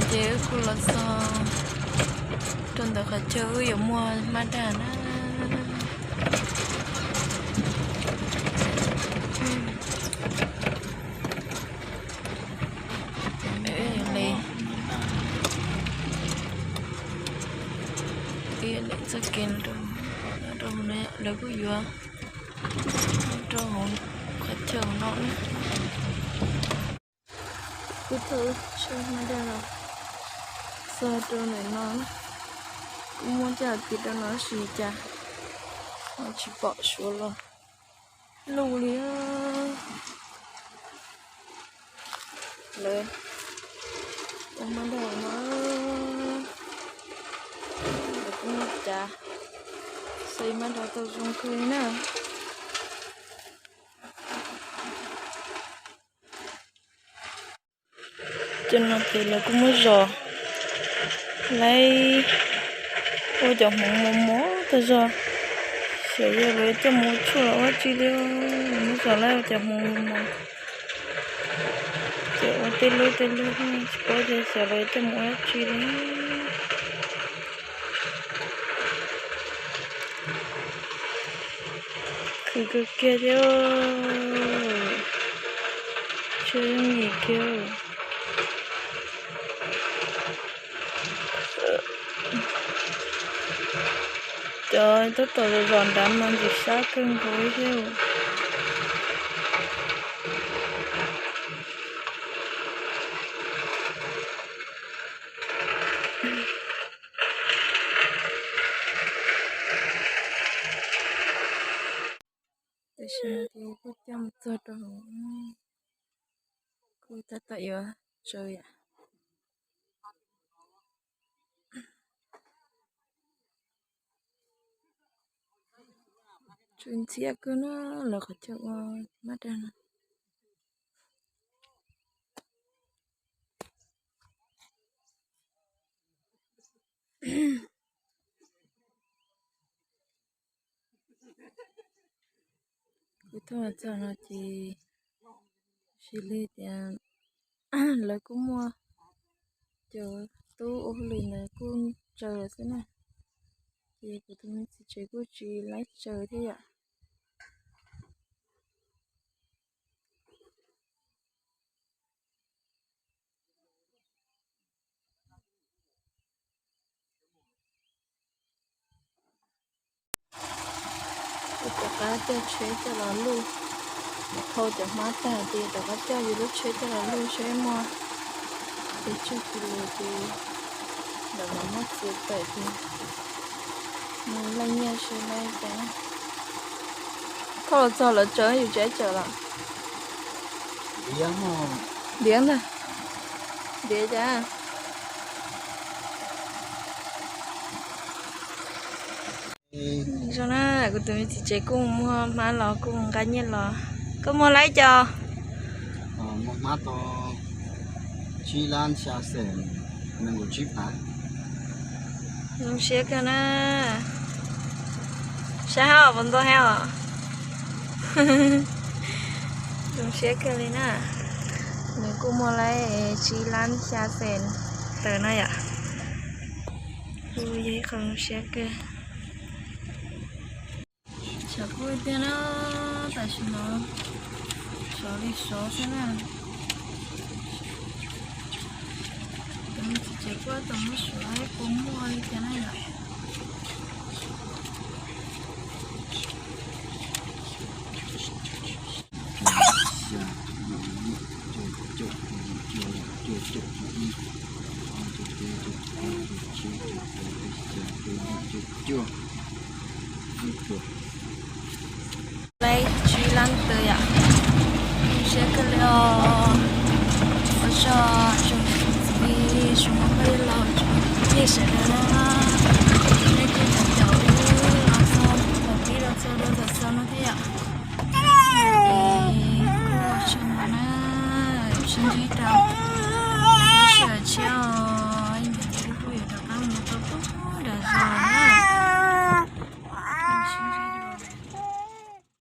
Ces wb kuj los txog rau ntawm qhov chaw wb yuav muag hmab dag na. Wb yuav lem txoj kev no rau hauv no, lawv kuj yuav rau hauv qhov chaw no na. Kuj thauj tshuaj hmab dag los txog rau ntawm no, kuj muab coj tiv rau no tab sis cas tsis pom suav los luj li. Lawv ua hmab dag no, lawv kuj muab cav xaiv hmab dag tau zoo kawg li na. Cov no ces lawv kuj muab zos laib ua cov hmoov mos mos tag zog, xyov yog lawv coj mus ua tshuaj los ua dab tsi li, muab zos laib ua cov hmoov mos mos, ces ua tej lub tej lub tsis paub tias xyov lawv coj mus ua dab tsi li. Khwv kawg kiag thiab, tshuaj yeej yim kiag. Cov tab tom zos nrad mas ntxim sab kawg nkaus li thiab. Tam sim no ces kuj coj mus txog rau hauv, kuj tab tom yuav tsaws yam. Tsw ntxhiab kawg na, lawv qhov chaw ua hmab dag no. Kuv tuaj txog no ces sis li tias lawv kuj muaj cov tub ua hauj lwm ntawd kuj tsaws lawm xwb na, ces kuv tus me txiv tsev kuj tsis laib tsaws thiab yom. Kuv rov qab coj tsheb coj los luj, thau cov hmab tag ces rov qab coj yus lub tsheb coj los luj seb muaj pes tsawg kis lus ces ntawm no muab txiav tawm ces mus laij nyiaj seb laij cas. Koj los txog lawv tsaws yus tsis tsaws los? Diav ntag. Diav cas. Zoo na, kuv tus me txiv tsev kuj muag hmab los kuj nqa nyiaj los. Koj muag laib cov? Muag hmab tau tsib lab xya xees nees nkaum tsib phav. Zoo siab kawg na. Saib hab puas ntxov hab os. Zoo siab kawg li na. Nws kuj muag laib tsib lab xya xees tawm na yom. Kuj yog ib qho zoo siab kawg. Tshav kub tiag na, tam sim no sov li sov xwb na. Tus me txiv tsev kuj tau muab suav puas muaj li cas na yom. Laib tsib lab tawm yom. Zoo siab kawg li os. Ua tsaug tsoom niam tsoom txiv, tsoom muam phauj laus, tsoom phooj ywg sawv daws na. Nej kuj caum wb los txog thaum pib los txog rau thaum xaus no thiab yom. Ua tsaug ntau na, sib ntsib rau